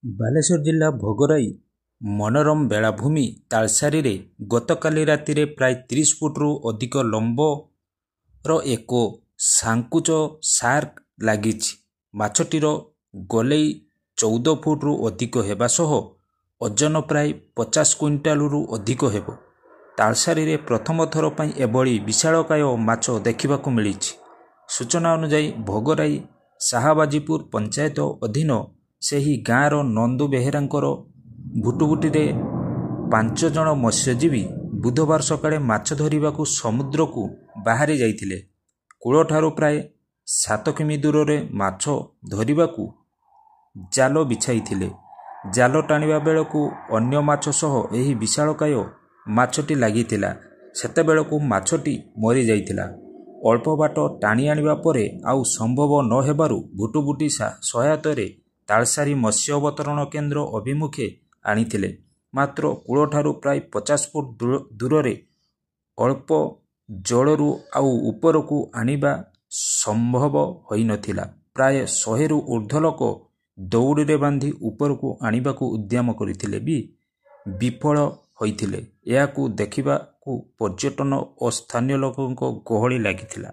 ବାଲେଶ୍ୱର ଜିଲ୍ଲା ଭୋଗରାଇ ମନୋରମ ବେଳାଭୂମି ତାଳସାରୀରେ ଗତକାଲି ରାତିରେ ପ୍ରାୟ 30 ଫୁଟରୁ ଅଧିକ ଲମ୍ବର ଏକ ଶାଙ୍କୁଚ ସାର୍କ ଲାଗିଛି। ମାଛଟିର ଗଲେଇ 14 ଫୁଟରୁ ଅଧିକ ହେବା ସହ ଓଜନ ପ୍ରାୟ 50 କୁଇଣ୍ଟାଲରୁ ଅଧିକ ହେବ। ତାଳସାରୀରେ ପ୍ରଥମ ଥର ପାଇଁ ଏଭଳି ବିଶାଳକାୟ ମାଛ ଦେଖିବାକୁ ମିଳିଛି। ସୂଚନା ଅନୁଯାୟୀ, ଭୋଗରାଇ ଶାହବାଜିପୁର ପଞ୍ଚାୟତ ଅଧୀନ ସେହି ଗାଁର ନନ୍ଦୁ ବେହେରାଙ୍କର ଭୁଟୁଭୁଟିରେ 5 ଜଣ ମତ୍ସ୍ୟଜୀବୀ ବୁଧବାର ସକାଳେ ମାଛ ଧରିବାକୁ ସମୁଦ୍ରକୁ ବାହାରି ଯାଇଥିଲେ। କୂଳଠାରୁ ପ୍ରାୟ 7 କିମି ଦୂରରେ ମାଛ ଧରିବାକୁ ଜାଲ ବିଛାଇଥିଲେ। ଜାଲ ଟାଣିବା ବେଳକୁ ଅନ୍ୟ ମାଛ ସହ ଏହି ବିଶାଳକାୟ ମାଛଟି ଲାଗିଥିଲା। ସେତେବେଳକୁ ମାଛଟି ମରିଯାଇଥିଲା। ଅଳ୍ପ ବାଟ ଟାଣି ଆଣିବା ପରେ ଆଉ ସମ୍ଭବ ନ ହେବାରୁ ଭୁଟୁଭୁଟି ସହାୟତାରେ ତାଳସାରୀ ମତ୍ସ୍ୟ ଅବତରଣ କେନ୍ଦ୍ର ଅଭିମୁଖେ ଆଣିଥିଲେ। ମାତ୍ର କୂଳଠାରୁ ପ୍ରାୟ 50 ଫୁଟ ଦୂରରେ ଅଳ୍ପ ଜଳରୁ ଆଉ ଉପରକୁ ଆଣିବା ସମ୍ଭବ ହୋଇନଥିଲା। ପ୍ରାୟ 100ରୁ ଊର୍ଦ୍ଧ୍ୱ ଲୋକ ଦଉଡ଼ିରେ ବାନ୍ଧି ଉପରକୁ ଆଣିବାକୁ ଉଦ୍ୟମ କରିଥିଲେ ବି ବିଫଳ ହୋଇଥିଲେ। ଏହାକୁ ଦେଖିବାକୁ ପର୍ଯ୍ୟଟନ ଓ ସ୍ଥାନୀୟ ଲୋକଙ୍କ ଗହଳି ଲାଗିଥିଲା।